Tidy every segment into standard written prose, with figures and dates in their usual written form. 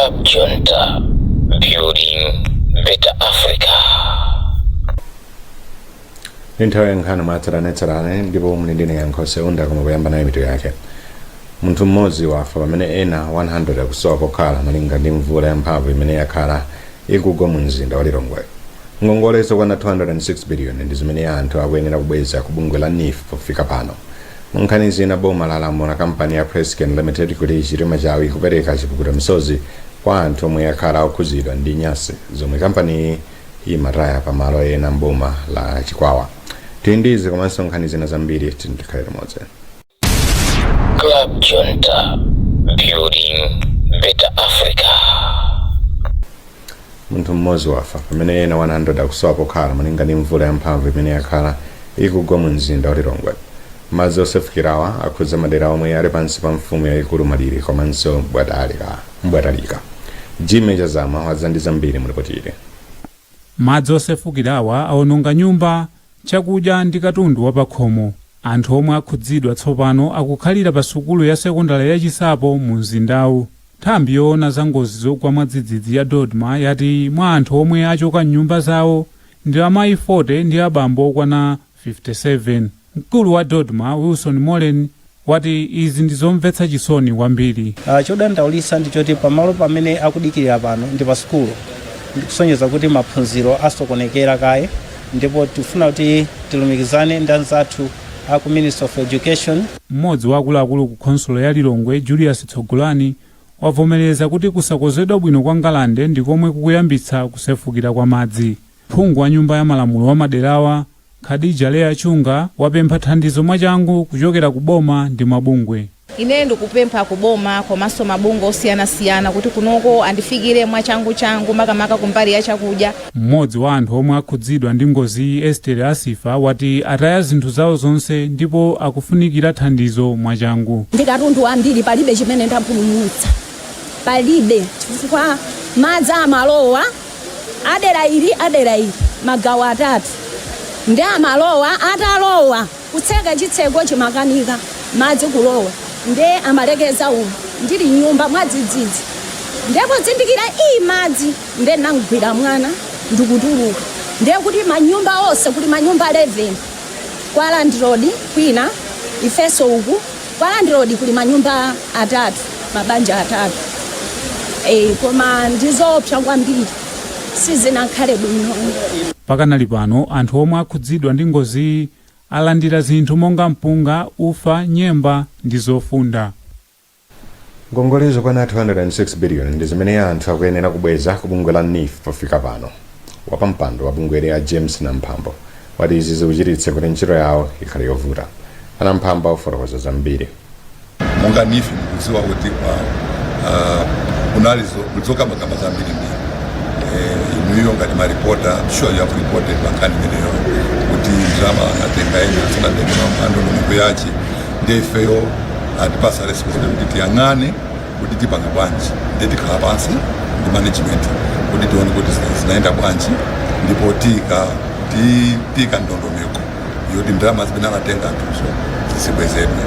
Club Junta, building better Africa. Ndi nthawi ya nkhani mwatsatanetsatane, ndipo muli ndine Yankho Seunda. Koma kuyamba nayo mitu yake. Munthu mmodzi wafa pamene ena 100 akusowa pokhala malinga ndi mvula yamphamvu imene yakhala ikugwa mu mzinda wa Lilongwe. Ngongole zokwana 206 billion ndi zimene anthu akuyenera kubweza ku bungwe la NEEF pofika pano. Mu nkhani zina, boma lalamula kampani ya Presscane Limited kuti ichite machawi kupereka chipukuta misozi kwa anthu omwe akhala okhuzidwa ndi nyasi zomwe kampaniyi imataya pamalo ena mboma la Chikwawa. Tili ndi izi komanso nkhani zina zambiri, tikhale limodzi. Club Junta, building better Africa. Munthu mmodzi wafa pamene ena 100 akusowa pokhala malinga ndi mvula yamphamvu imene yakhala ikugwa mu mzinda wa Lilongwe. Madzi osefukirawa akhudza madera omwe ali pansi pa mfumu yayikulu Malire komanso Mbwatalika. Jimmy Chazama wadza ndi zambiri mu ripoti ili. Madzi osefukirawa awononga nyumba, chakudya ndi katundu wapakhomo. Anthu omwe akhudzidwa tsopano akukhalira pa sukulu ya sekondala ya Chisapo mu mzindawu. Nthambi yoona za ngozi zogwa mwadzidzidzi ya DoDMA yati mwa anthu omwe achoka mnyumba zawo ndi amayi 40 ndi abambo okwana 57. Mkulu wa DoDMA, Wilson Molen, wati izi ndi zomvetsa chisoni kwambiri. Chodandaulitsa ndi choti pamalo pamene akudikirira pano ndi pa sukulu, ndikusonyeza kuti maphunziro asokonekera kaye, ndipo tifuna kuti tilumikizane ndi anzathu aku Ministry of Education. Mmodzi wa akuluakulu ku khonsolo ya Lilongwe, Julius Tsogolani, wavomereza kuti kusakonzedwa bwino kwa ngalande ndi komwe kukuyambitsa kusefukira kwa madzi. Phungu wa nyumba ya malamulo wa maderawa, Khadija Leya Chunga, wapempha thandizo mwachangu kuchokera ku boma ndi mabungwe. Ine ndikupempha kuboma komanso mabungwe osiyanasiyana kuti kunoko andifikire mwachangu-changu, makamaka kumbali ya chakudya. Mmodzi wa anthu omwe akhudzidwa ndi ngoziyi, Esther Asifa, wati ataya zinthu zawo zonse ndipo akufunikira thandizo mwachangu. Ndi katundu ambiri, palibe chimene ndapulumutsa, palibe, chifukwa madzi amalowa adera ili, adera ili, magawo atatu ndi amalowa. Atalowa, kutseka chitseko chimakanika, madzi kulowa, nde amalekeza umu. Ndili nyumba mwadzidzidzi ndipo zindikira iyi madzi, nde nangwira mwana ndikutuluka. Ndiye kuti manyumba onse, kuli manyumba 11 kwa landlord kwina, ifenso uku kwa landlord kuli manyumba atatu, mabanja atatu. Koma ndizoopsa kwambiri, sizinakhale bwino. Pakanali pano, anthu omwe akhudzidwa ndi ngoziyi alandira zinthu monga mpunga, ufa, nyemba ndi zofunda. Ngongole zokwana 206 billion ndi zimene anthu akuyenera kubweza ku bungwe la NEEF pofika pano. Wapampando wa bungweli a James Namphambo wati izi zikuchititsa kuti ntchito yawo ikhale yovuta. Anamphamba ofotokoza zambiri. Monga NEEF, mukudziwa kuti kunali zokambakamba zambirimbiri. Inuyo ngati ma reporter, I'm sure you have reported pankhani imeneyo kuti ndalama anatenga ena sanatenge ndondomeko yache. Ndiye ifeyo atipasa responsibility kuti tiyang'ane kuti tipanga bwanji. Ndiye tikhala pansi ndi management kuti tione kuti zinaenda bwanji, ndipo tika ndondomeko yoti ndalama zimene anatenga anthuzo zibwezedwe.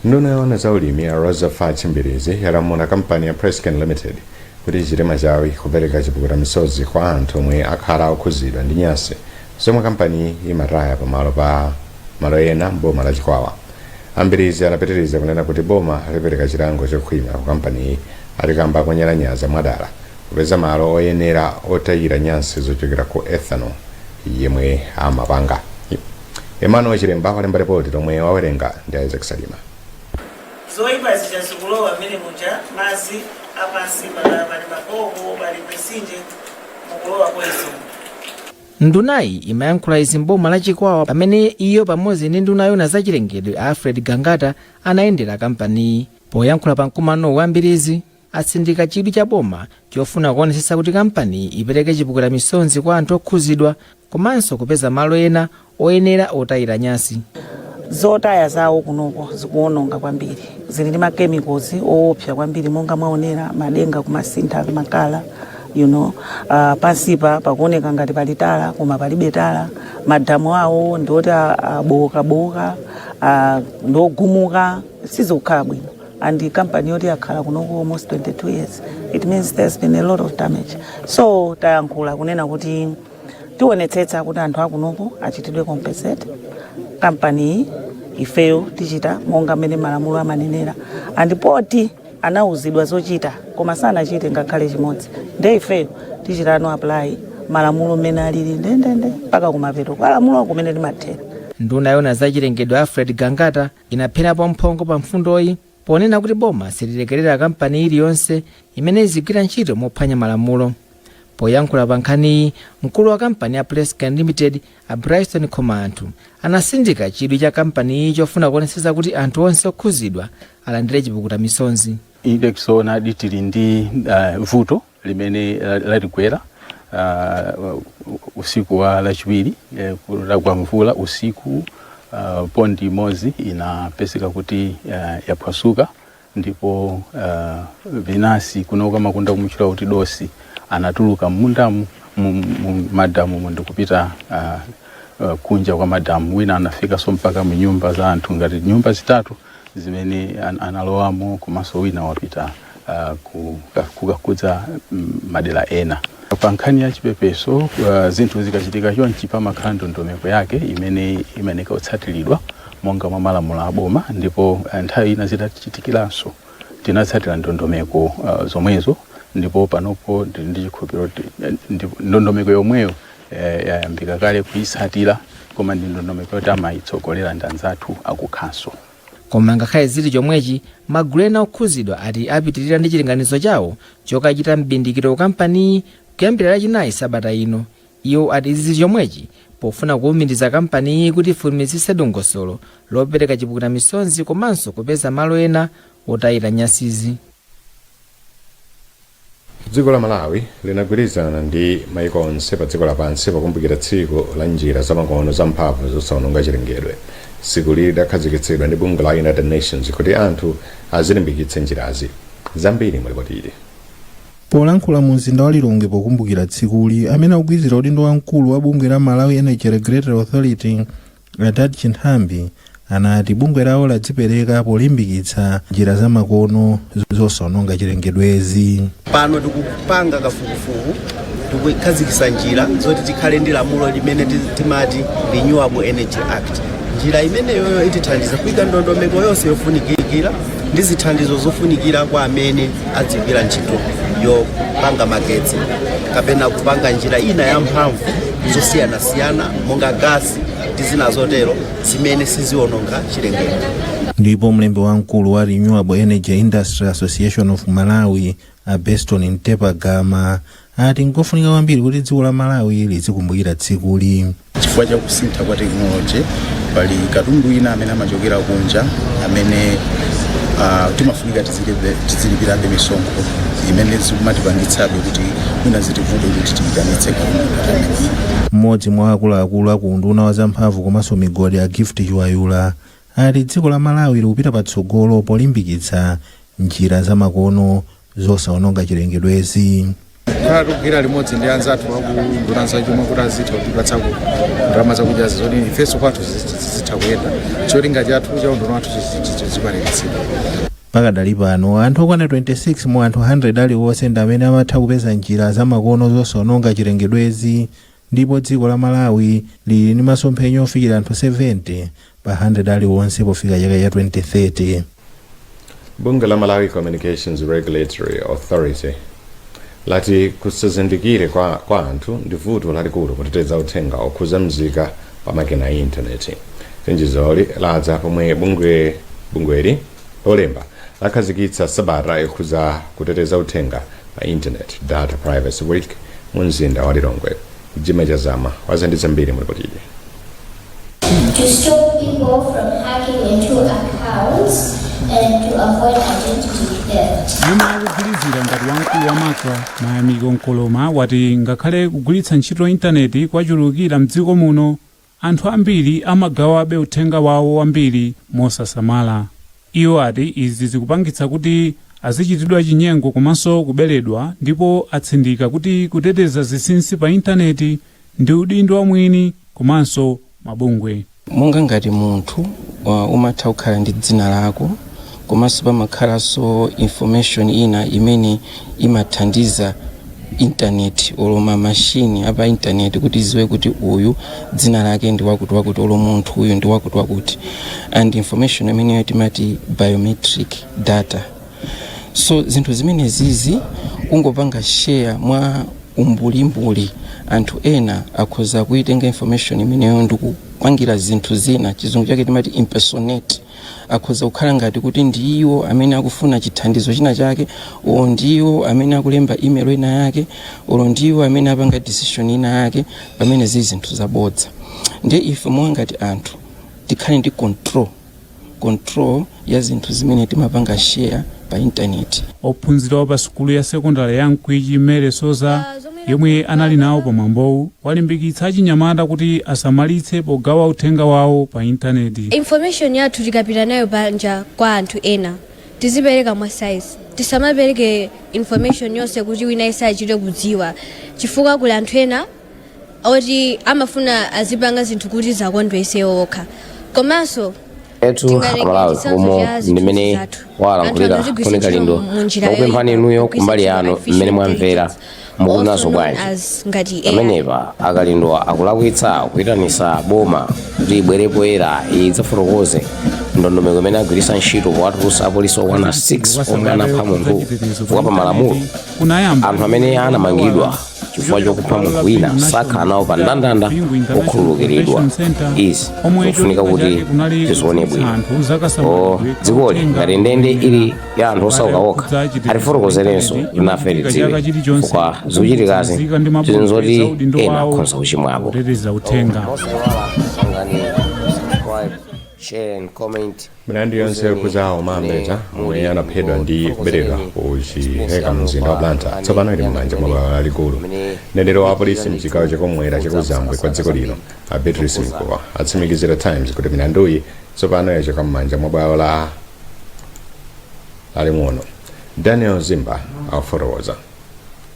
Nduna yoona za ulimi ya Rosa Fatch Mbilizi yalamula kampani ya Presscane Limited kuti ichite machawi kupereka chipukuta misozi kwa anthu omwe akhala okhuzidwa ndi nyasi zomwe kampani imataya pamalo pa malo ena mboma la Chikwawa. Ambirizi anapitiriza kunena kuti boma lipereka chilango chokhwima ku kampaniyi atikamba kunyalanyaza mwadala kupeza malo oyenera otayira nyasi zochokera ku ethanol yemwe amapanga. Emmanuel Chilemba walemba ripoti lomwe wawerenga ndi Isaac Salima. Zoyipa zija zikulowa mmene muja, madzi apansi pali maboho, pali mitsinje, mukulowa poison. Ndunayi imayankhula izi mboma la Chikwawa pamene iyo pamodzi ndi nduna yoona zachilengedwe Alfred Gangata anayendera kampaniyi. Poyankhula pa mkumano wa Mbirizi, atsindika chidwi cha boma chofuna kuonetsetsa kuti kampaniyi ipereke chipukuta misonzi kwa anthu okhuzidwa komanso kupeza malo ena oyenera otayira nyasi. Zotaya zawo kunoko zikuwononga kwambiri, zili ndi ma chemicals oopsa kwambiri. Monga mwaonera, madenga kumasintha ma colour. Pansipa pakuoneka ngati pali tala koma palibe tala. Madamu awo ndioti abowokabowoka, ndiogumuka, sizikukhala bwino. And company yoti yakhala kunoko almost 22 years, it means there's been a lot of damage. So tayankhula kunena kuti tionetsetsa kuti anthu akunoko achitidwe compensate. Kampani ifeyo tichita monga mmene malamulo amanenera, andipoti anawuzidwa zochita koma sanachite ngakhale chimodzi. Nde ifeyo tichitano apply malamulo mmene alili ndendende mpaka kumapeto kwa lamulo kumene timathera. Nduna yona zachilengedwe Alfred Gangata inapherapo mphongo pa mfundoyi ponena kuti boma sililekerera kampani iliyonse imene izigwira ntchito mophwanya malamulo. Poyankhula pa nkhaniyi, mkulu wa kampani ya Presscane Limited, a Bryson Khomanthu, anasindika chidwi cha kampaniyi chofuna kuonetsetsa kuti anthu onse okhuzidwa alandire chipukuta misonzi. Inde, zoonadi, tili ndi vuto limene latigwera usiku wa Lachiwiri. Lagwa mvula usiku, pond imodzi inapezeka kuti yaphwasuka ndipo vinasi, kuno kamakunda kumutchula kuti dosi, anatuluka mmundamu, mu madamu ndikupita kunja kwa madamu. Wina anafikanso mpaka mu nyumba za anthu, ngati nyumba zitatu zimene analowamo, komanso wina wapita kukakudza madera ena. Pa nkhani ya chipepeso, zinthu zikachitika chonchi pamakhala ndondomeko yake imene imayeneka kutsatiridwa monga mwa malamulo aboma, ndipo nthawi ina zitachitikiranso tinatsatira ndondomeko zomwezo, ndipo panopo ndili ndi chikhulupiriro kuti ndondomeko yomweyo yayambika kale kuyitsatira, koma ndi ndondomeko yoti amayitsogolera ndi anzathu akukhanso. Koma ngakhale zili chomwechi, magulu ena okhuzidwa ati apitirira ndi chilinganizo chawo chokachita mbindikiro ku kampaniyi kuyambira Lachinayi sabata ino. Iwo ati izi zili chomwechi pofuna kuwumiriza kampaniyi kuti ifulumizitse dongosolo lopereka chipukuta misonzi komanso kupeza malo ena otayira nyasizi. Dziko la Malawi linagwirizana ndi maiko onse pa dziko lapansi pokumbukira tsiku la njira zamakono zamphamvu zosawononga chilengedwe. Tsiku lili lidakhazikitsidwa ndi bungwe la United Nations kuti anthu azilimbikitse njirazi. Zambiri mulipotili. Polankhula mu mzinda wa Lilongwe pokumbukira tsikuli, amene akugwirizira udindo wamkulu wa bungwe la Malawi Energy Regulatory Authority, Adad Chinthambi, anati bungwe lawo ladzipereka polimbikitsa njira zamakono zosawononga chilengedwezi. Pano tikupanga kafukufuku, tikukhazikitsa njira zoti tikhale ndi lamulo limene timati Renewable Energy Act. Njira imeneyoyo itithandiza kuyika ndondomeko yonse yofunikira ndi zithandizo zofunikira kwa amene adzigwira ntchito yopanga magetsi kapena kupanga njira ina ya mphamvu zosiyanasiyana monga gasi ndi zina zotero zimene siziwononga chilengedwe. Ndipo mlembi wamkulu wa Renewable Energy Industry Association of Malawi, a Beston Mtepagama, ati nkofunika kwambiri kuti dziko la Malawi lizikumbukira tsikuli. Chifukwa cha kusintha kwa tekinoloji, pali katundu ina amene amachokera kunja amene timafunika tizilipirabe misonkho imene zikumatipangitsabe kuti mwina zitivute kuti tiyitanitse katundu ngati ameneyi. Mmodzi mwa akuluakulu aku unduna wa zamphamvu komanso migodi, a Gift Chiwayula, ati dziko la Malawi likupita patsogolo polimbikitsa njira zamakono zosawononga chilengedwezi. Kukhala tikugwira limodzi ndi anzathu aku nduna zachuma kuti azitha kutipatsako ndalama zakudyazi zoti ifenso kwathu zitha kuyenda, cholinga chathu cha unduna wathu chikwaniritsidwa. Pakadali pano, anthu okwana 26 mu anthu 100 aliwonse ndi amene amatha kupeza njira zamakono zosawononga chilengedwezi, ndipo dziko la Malawi lili ndi masomphenya ofikira anthu 70 pa 100 aliwonse pofika chaka cha 2030. Bungwe la Malawi Communications Regulatory Authority lati kusazindikire kwa anthu ndi vuto lalikulu poteteza uthenga okhuza mzika pa makina a intaneti. Chenjezoli ladza pomwe bungweli Lolemba lakhazikitsa sabata yokhuza kuteteza uthenga pa intaneti, Data Privacy Week, mu mzinda wa Lilongwe. Jimmy Chazama wadza ndi zambiri mulipotili. To stop people from hacking into accounts and to avoid identity theft. Yemwe akugwirizira ngati wamkulu wa MACRA, Mayamiko Nkoloma, wati ngakhale kugwiritsa ntchito intaneti kwachulukira mdziko muno, anthu ambiri amagawabe uthenga wawo wambiri mosasamala. Iwo ati izi zikupangitsa kuti azichitidwa chinyengo komanso kuberedwa, ndipo atsindika kuti kuteteza zinsinsi pa intaneti ndi udindo wa mwini komanso mabungwe. Monga ngati munthu umatha kukhala ndi dzina lako, Komanso pamakhalanso information ina imene imathandiza intaneti olo mamashini apa intaneti kuti iziwe kuti uyu dzina lake ndi wakuti wakuti, olo munthu uyu ndi wakuti wakuti, and information imeneyo timati biometric data. So zinthu zimene zizi kungopanga share mwa umbulimbuli, anthu ena akhoza kuitenga information imeneyo ndikupangira zinthu zina. Chizungu chake timati impersonate. Akhoza kukhala ngati kuti ndi iwo amene akufuna chithandizo china chake, o ndiwo amene akulemba email ina yake, olo ndiwo amene apanga decision ina yake, pamene zili zinthu zabodza. Ndiye ife monga ngati anthu tikhale ndi control ya zinthu zimene timapanga share pa intaneti. Ophunzira wa pa sukulu ya sekondari ya Mkwichi, Mary Soza, yemwe anali nawo pamwambowu, walimbikitsa achinyamata kuti asamalitse pogawa uthenga wawo pa intaneti. Information yathu tikapita nayo panja kwa anthu ena, tizipereka mwa size. Tisamapereke information yonse kuti wina isachite kudziwa, chifukwa kuli anthu ena oti amafuna azipanga zinthu kuti zakondwese okha. Komanso etu Amalawi, umo ndimene walankhulira Tony Kalindo. Ndikupemphani inuyo kumbali yanu, mmene mwamvera, mukunazo bwanji? Pamenepa aKalindo akulakwitsa kuyitanisa boma kuti ibwere poyera idzafotokoze ndondomeko imene agwiritsa ntchito powatulutsa apolisi okwana 6 omwe anapha munthu, chifukwa pa malamulo anthu amene anamangidwa chifukwa chokupha munthu wina sakhala nawo pa ndandanda okhululukiridwa. Izi zofunika kuti tizione bwino. O dzikoli ngati ndende ili ya anthu osauka okha, atifotokozerenso kuti nafe tidziwe, chifukwa zikuchitikazi zinthu zoti ena akhoza kuchimwapo. Kuteteza uthenga. Share and comment. Milandu yonse yokhudza Omar Mbeta, omwe anaphedwa ndi kuberedwa ku Chileka, mzinda wa Blantyre, tsopano ili m'manja mwa bwalo lalikulu. Mneneri wa apolisi mchigawo chakumwera chakuzambwe kwa dziko lino, a Beatrice Mkuwa, atsimikizira Times kuti milanduyi tsopano yachoka m'manja mwa bwalo la laling'ono. Daniel Zimba akufotokoza.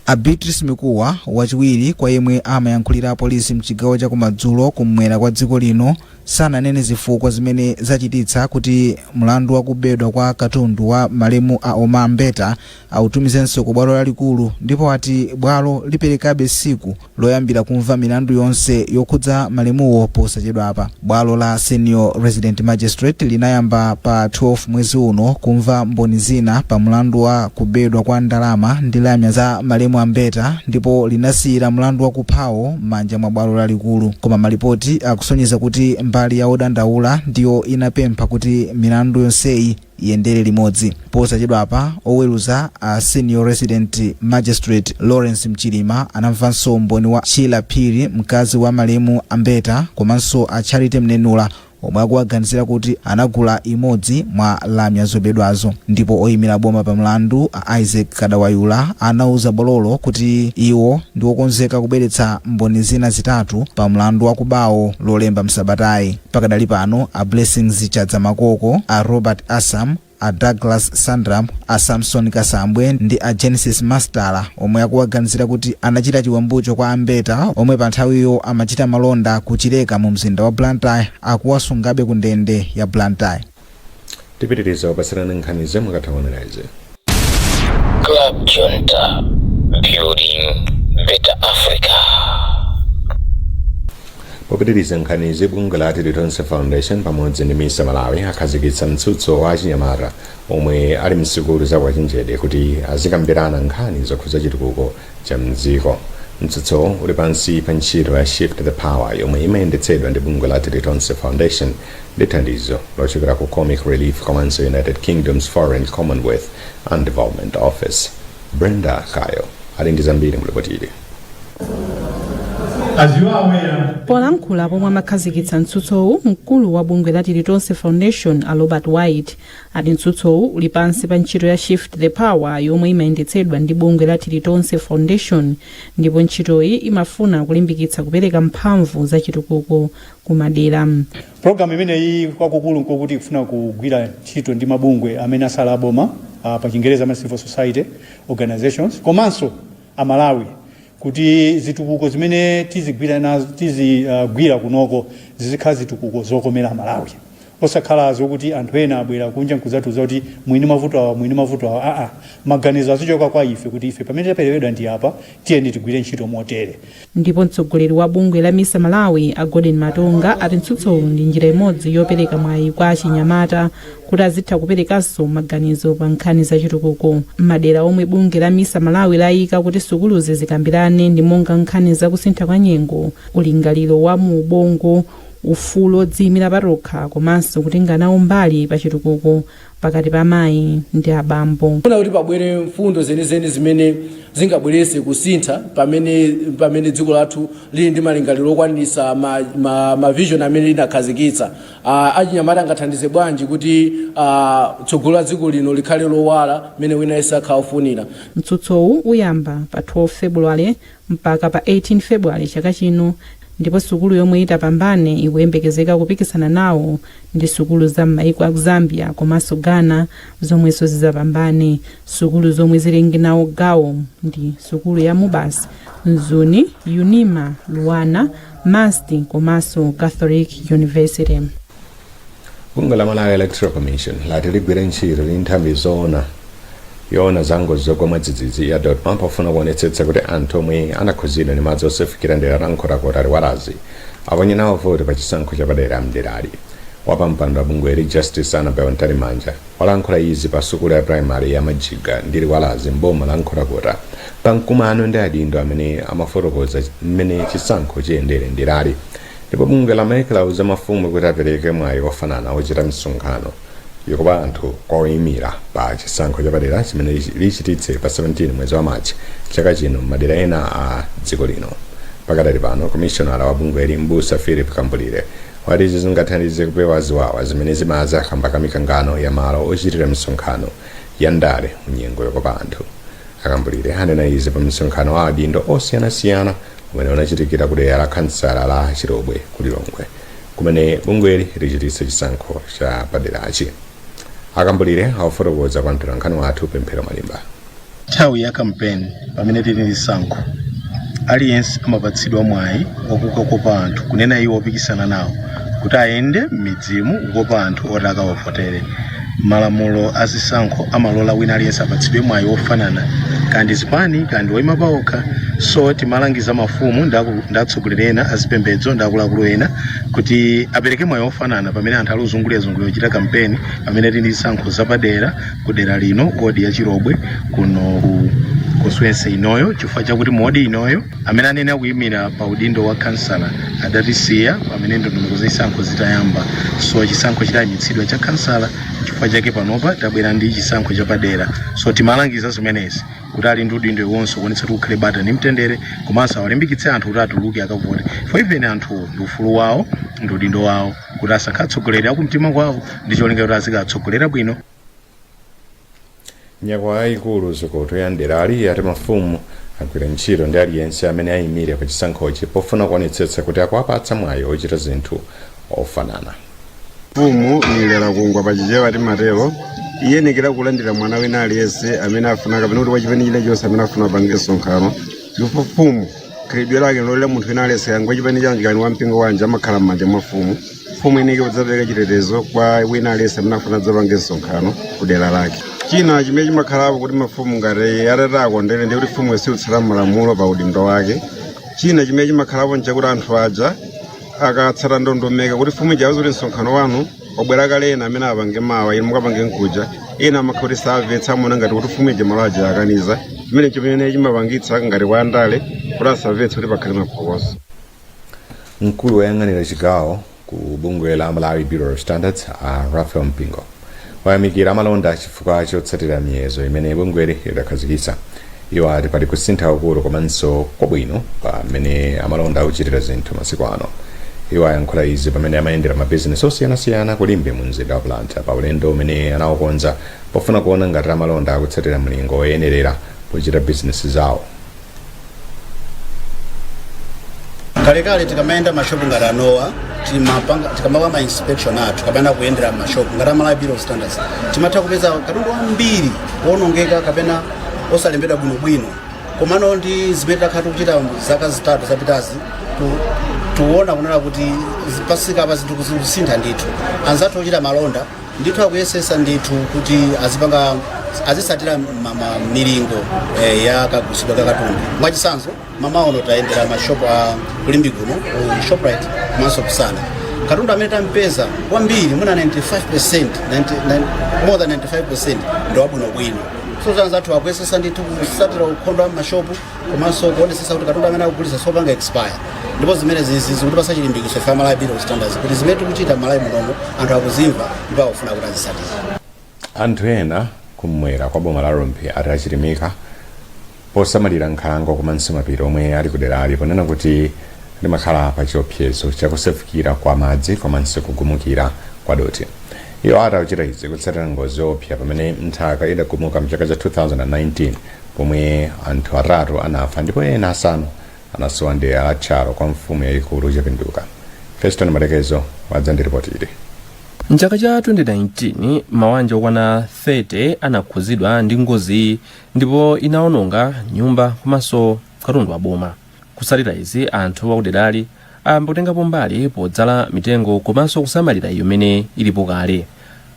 A Beatrice Mikuwa, wachiwiri kwa yemwe amayankhulira apolisi mchigawo chakumadzulo kumwera kwa dziko lino, sananene zifukwa zimene zachititsa kuti mlandu wa kubedwa kwa katundu wa malemu a Omar Mbeta autumizenso ku bwalo lalikulu, ndipo ati bwalo liperekabe tsiku loyambira kumva milandu yonse yokhudza malemuwo posachedwapa. Bwalo la Senior Resident Magistrate linayamba pa 12 mwezi uno kumva mboni zina pa mlandu wa kubedwa kwa ndalama ndi lamya za malemu a Mbeta, ndipo linasiyira mlandu wakuphawo m'manja mwa bwalo lalikulu. Koma malipoti akusonyeza kuti mbali ya odandaula ndiyo inapempha kuti milandu yonseyi iyendere limodzi. Posachedwapa oweruza a Senior Resident Magistrate Lawrence Mchilima anamvanso umboni wa Sheila Phiri, mkazi wa malemu a Mbeta, komanso a Charity Mnenula, omwe akuwaganizira kuti anagula imodzi mwa lamya zobedwazo. Ndipo oyimira boma pa mlandu, a Isaac Kadawayula, anauza bwalolo kuti iwo ndi okonzeka kubweretsa mboni zina zitatu pa mlandu wakubawo Lolemba msabatayi. Pakadali pano a Blessings Chadzamakoko, a Robert Assam, a Douglas Sandram, a Samson Kasambwe ndi a Genesis Mastala, omwe akuwaganizira kuti anachita chiwembucho kwa aMbeta, omwe pa nthawiyo amachita malonda ku Chileka mu mzinda wa Blantyre, akuwasungabe ku ndende ya Blantyre. Tipitiriza kupatsirani nkhanizi mukatha kuonera izi. Club Junta, building better Africa. Popitiriza nkhanizi, bungwe la Tilitonse Foundation pamodzi ndi Misa Malawi akhazikitsa mtsutso wa achinyamata omwe ali msukulu za ukachenjede kuti azikambirana nkhani zokhudza chitukuko cha mdziko. Mtsutsowo uli pansi pa ntchito ya Shift the Power, yomwe imayendetsedwa ndi bungwe la Tilitonse Foundation ndi thandizo lochokera ku Comic Relief komanso United Kingdom's Foreign, Commonwealth and Development Office. Brenda Kayo ali ndi zambiri mulipotili. Polankhula pomwe amakhazikitsa mtsutsowu, mkulu wa bungwe la Tilitonse Foundation, a Robert White, ati mtsutsowu uli pansi pa ntchito ya Shift the Power, yomwe imayendetsedwa ndi bungwe la Tilitonse Foundation, ndipo ntchitoyi imafuna kulimbikitsa kupereka mphamvu za chitukuko ku madera. Pologalamu imeneyi kwakukulu nkokuti ikufuna kugwira ntchito ndi mabungwe amene asali aboma, pa Chingereza ama civil society organizations, komanso Amalawi, kuti zitukuko zimene tizigwira nazo, tizigwira kunoko, zizikhala zitukuko zokomera Amalawi. Osakhala zokuti anthu ena abwera kunja nkuzatiuza kuti mwini mavuto awa, mwini mavuto awa. Aa, maganizo azichoka kwa ife, kuti ife pamene taperekedwa ndi apa, tiyeni tigwire ntchito motere. Ndipo mtsogoleri wa bungwe la MISA Malawi, a Gordon Matonga, ati mtsutsowu ndi njira imodzi yopereka mwayi kwa achinyamata kuti azitha kuperekanso maganizo pa nkhani zachitukuko. Madera omwe bungwe la MISA Malawi layika kuti sukuluzi zikambirane ndi monga nkhani zakusintha kwa nyengo, ulingaliro wa mu ubongo, ufulu odziyimira patokha komanso kutenga nawo mbali pa chitukuko pakati pa amayi ndi abambo. Funa kuti pabwere mfundo zenizeni zimene zingabweretse kusintha pamene dziko lathu lili ndi malingaliro okwanitsa ma vision amene linakhazikitsa. Achinyamata angathandize bwanji kuti tsogolo la dziko lino likhale lowala mmene wina yense akhala ofunira? Mtsutsowu uyamba pa 12 February mpaka pa 18 February chaka chino, ndipo sukulu yomwe itapambane ikuyembekezeka kupikisana nawo ndi sukulu za m'maiko a Zambia komanso Ghana zomwenso zizapambane. Sukulu zomwe zilenge nawo gawo ndi sukulu ya MUBAS, Mzuni, UNIMA, LUANAR, MUST komanso Catholic University. Bungwe la Malawi Electoral Commission lati ligwire ntchito ndi nthambi zoona yoona za ngozi zogwa mwadzidzidzi ya DoDMA pofuna kuonetsetsa kuti anthu omwe anakhudzidwa ndi madzi osefukira mdera la Nkhotakota Liwalazi aponye nawo voti pa chisankho chapadera mderali. Wapampando wa bungweli, Justice Annabel Mtalimanja, walankhula izi pa sukulu ya primary ya Majiga ndi Liwalazi mboma la Nkhotakota pa mkumano ndi adindo amene amafotokoza mmene chisankho chiyendere mderali. Ndipo bungwe la MEC lauza mafumu kuti apereke mwayi ofanana ochita misonkhano yokopa anthu kwa oyimira pa chisankho chapadera chimene lichititse pa 17 mwezi wa Machi chaka chino m'madera ena a dziko lino. Pakadali pano, komishonala wa bungweli, Mbusa Philip Kambulire, wati izi zingathandize kupewa ziwawa zimene zimadza kamba ka mikangano ya malo ochitira misonkhano ya ndale mu nyengo yokopa anthu. A Kambulire anena izi pa msonkhano wa adindo osiyanasiyana umene unachitikira ku dera la khansala la Chilobwe ku Lilongwe, kumene bungweli lichititse chisankho cha paderachi. A Kambulire akufotokoza kwa mtolankhani wathu Pemphero Malimba. Nthawi ya kampeni, pamene tili ndi zisankho, aliyense amapatsidwa mwayi wakukakopa anthu, kunena iwo opikisana nawo, kuti ayende m'midzimu kukopa anthu oti akawavotere. Malamulo a zisankho amalola wina aliyense apatsidwe mwayi wofanana, kaya ndi zipani, kaya ndi woyima paokha. So timalangiza mafumu ndi atsogoleri ena azipembedzo ndi akuluakulu ena kuti apereke mwayi wofanana pamene anthu ali uzungulira kuchita kampeni, pamene tili ndi zisankho zapadera ku dera lino, wodi ya Chilobwe kuno ku constituency inoyo, chifukwa chakuti mu wodi inoyo amene anene akuyimira pa udindo wa kansala adatisiya pamene ndondomeko za chisankho zitayamba. So chisankho chitayimitsidwa cha kansala, chifukwa chake panopa tabwera ndi chisankho chapadera. So timalangiza zimenezi kuti ali ndi udindo iwonso kuonetsa kuti kukhale bata ndi mtendere, komanso awalimbikitse anthu kuti atuluke akavote, for even anthuwo ndi ufulu wawo ndi udindo wawo kuti asankhe atsogoleri akumtima kwawo ndi cholinga kuti azikatsogolera bwino. Nyakwawa yayikulu Zikoto ya mderali yati mafumu agwira ntchito ndi aliyense amene ayimire pa chisankhochi pofuna kuonetsetsa kuti akuwapatsa mwayi ochita zinthu ofanana. Mfumu ni lera kungwa, pachichewa timatero. Iyenekera kulandira mwana wina aliyense amene afuna, kapena kuti wachipani china chonse amene afuna apange msonkhano, chifukwa mfumu khalidwe lake lolera munthu wina aliyense, kaya wachipani chanji, kaya wa mpingo wanji, amakhala m'manja mwa mfumu. Mfumu iyenekera kudzapereka chitetezo kwa wina aliyense amene afuna adzapange msonkhano ku dera lake. China chimene chimakhalapo kuti mafumu ngati atati akondere, ndiye kuti mfumu siutsata malamulo pa udindo wake. China chimene chimakhalapo nchakuti anthu aja akatsata ndondomeko kuti mfumu ija kuti msonkhano wanu wabwera kale, ena amene apange mawa, inu mukapange nkuja, ena amakhala kuti samvetsa, amaona ngati kuti mfumu ija malo aja akaniza. Chimene chimapangitsa ngati kwa andale kuti asamvetse, kuti pakhale maphokoso. Mkulu woyang'anira chigawo ku bungwe la Malawi Bureau of Standards, a Raphael Mpingo, wayamikira amalonda chifukwa chotsatira miyezo imene bungweli lidakhazikitsa. Iwo ati pali kusintha kwakulu komanso kwabwino pamene amalonda akuchitira zinthu masiku ano. Iwo ayankhula izi pamene amayendera mabizinesi osiyanasiyana ku Limbe mu mzinda wa Blantyre, pa ulendo umene anawukonza pofuna kuona ngati amalonda akutsatira mlingo woyenerera pochita bizinesi zawo. Kalekale tikamayenda mashopu ngati anowa, timapanga, tikamapanga ma inspection athu kapena kuyendera mashopu ngati a Malawi Bureau of Standards, timatha kupeza katundu wambiri wonongeka kapena osalembedwa bwinobwino. Komano ndi zimene takhala tikuchita zaka 3 zapitazi, Tikuona kunena kuti pasika pa zinthu kusintha ndithu. Anzathu ochita malonda ndithu akuyesesa ndithu kuti azipanga, azisatira milingo ya kagulitsidwe ka katundu. Mwachitsanzo, mmawa uno tayendera mashopu a ku Limbe kuno, ku Shoprite komanso kusana. Katundu amene tampeza kwambiri, mwina 95%, 99, more than 95% ndi wabwinobwino. So anzathu akuyesesa ndithu kusatira ukhondo wa mashopu komanso kuonesesa kuti katundu amene akugulitsa sopanga expire, ndipo zimene zizi zikutipasa chilimbikitso ife Malawi Bureau of Standards kuti zimene tikuchita Malawi munomo anthu akuzimva ndipo akufuna kuti azisatira. Anthu ena kumwera kwa boma la Rumphi ati achilimika posamalira nkhalango komanso mapiri omwe ali kuderali, ponena kuti limakhala pa chiopsezo chakusefukira kwa madzi komanso kugumukira kwa dothi. Iwo ati akuchita izi kutsatira ngozi yoopsa pamene nthaka idagumuka mchaka cha 2019, pomwe anthu 3 anafa ndipo ena 5 anasowa mdera la Tchalo kwa mfumu yayikulu Chapinduka. Feston Malekezo wadza ndi ripoti ili. Mchaka cha 2019, mawanja okwana 30 anakhuzidwa ndi ngoziyi ndipo inawononga nyumba komanso katundu wa boma. Kutsatira izi, anthu akuderali ayamba kutengapo mbali podzala mitengo komanso kusamalira iyo imene ilipo kale.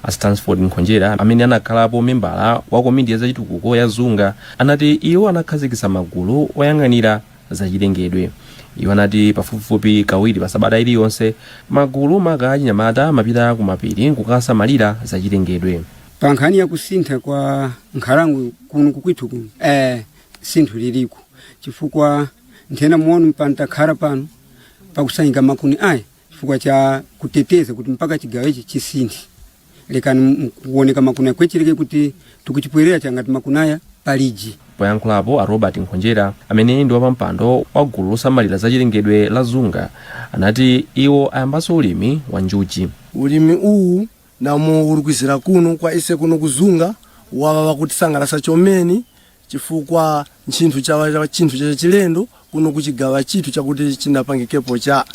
A Stansford Nkhonjera, amene anakhalapo membala wa komiti ya zachitukuko ya Zunga, anati iwo anakhazikitsa magulu oyang'anira zachilengedwe. Iwo anati pafupifupi kawiri pa sabata iliyonse, magulu maka achinyamata amapita kumapiri kukasamalira zachilengedwe. Pa nkhani ya kusintha kwa nkhalango kuno kukwithu kuno, sinthu liliko, chifukwa nthena muono mpantakhala pano pakusanyika makuni aya chifukwa cha kuteteza kuti mpaka chigawo ichi chisinthe, lekani kuoneka makuni akwechileke kuti tikuchipwerera changati makuni aya paliji. Poyankhulapo, a Robert Nkhonjera, amene ndi wapampando wa gulu losamalira zachilengedwe la Zunga, anati iwo ayambanso ulimi wa njuchi. Ulimi uwu namo uli kwizira kuno kwa ise kuno kuzunga wawa wakutisangalasa chomeni, chifukwa nchinthu chawa chinthu cha chilendo kuno kuchigawa chithu chakuti chinapangikepo cha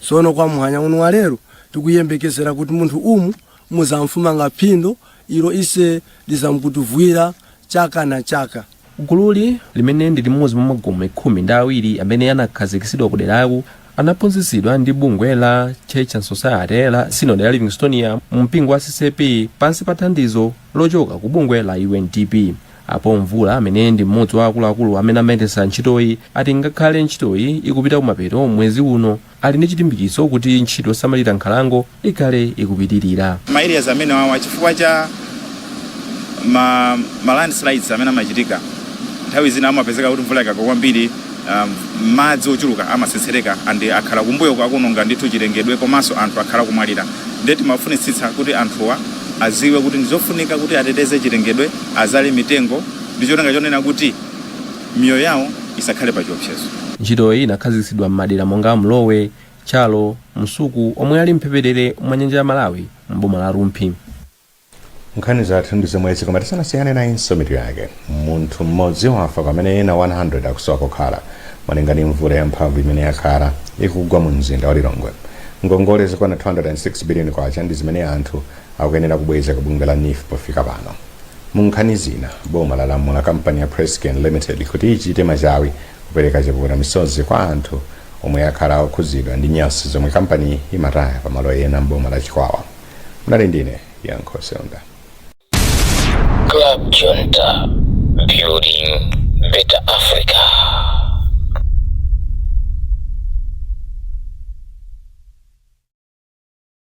sono. Kwa muhanya uno wa lero tikuyembekezera kuti munthu umu muzamfumanga phindo ilo ise lizamkutuvwira chaka na chaka. Gululi, limene ndi limodzi mwa magome 12 amene anakhazikitsidwa kuderaku, anaphunzitsidwa ndi bungwe la Church and Society la Synod ya Livingstonia mu mpingo wa CCAP pansi pa thandizo lochoka ku bungwe la UNDP. Apo Mvula, amene ndi mmodzi wa akuluakulu amene amayendetsa ntchitoyi, ati ngakhale ntchitoyi ikupita kumapeto mwezi uno, ali ndi chilimbikitso kuti ntchito yosamalira nkhalango ikhale ikupitirira. Ma areas amene wawa, chifukwa cha ma landslides amene amachitika nthawi zina, amapezeka kuti mvula ikagwa kwambiri, madzi ochuluka amasetsereka and akhala kumbuyo akuononga ndithu chilengedwe, komanso anthu akhala kumwalira. Ndiye timafunitsitsa kuti anthuwa aziwe kuti ndizofunika kuti ateteze chilengedwe, azale mitengo ndi cholinga chonena kuti miyoyo yawo isakhale pa chiopsezo. Ntchitoyi inakhazikitsidwa m'madera monga Mlowe, Tchalo, Msuku omwe ali mphepete mwa nyanja ya Malawi m'boma la Rumphi. Nkhani zathu ndi zomwezi, koma tisanasiyane nayinso mitu yake. Munthu mmodzi wafa pamene ena 100 akusowa kokhala malinga ndi mvula yamphamvu imene yakhala ikugwa mu mzinda wa Lilongwe. Ngongole zokwana 206 billion kwacha ndi zimene anthu akuyenera kubweza ku bungwe la NEEF pofika pano. Mu nkhani zina, boma lalamula kampani ya Presscane Limited kuti ichite machawi kupereka chipukuta misozi kwa anthu omwe akhala okhuzidwa ndi nyasi zomwe kampani imataya pamalo ena m'boma la Chikwawa. Mnali ndine Yankho Seunda. Club Junta, building better Africa.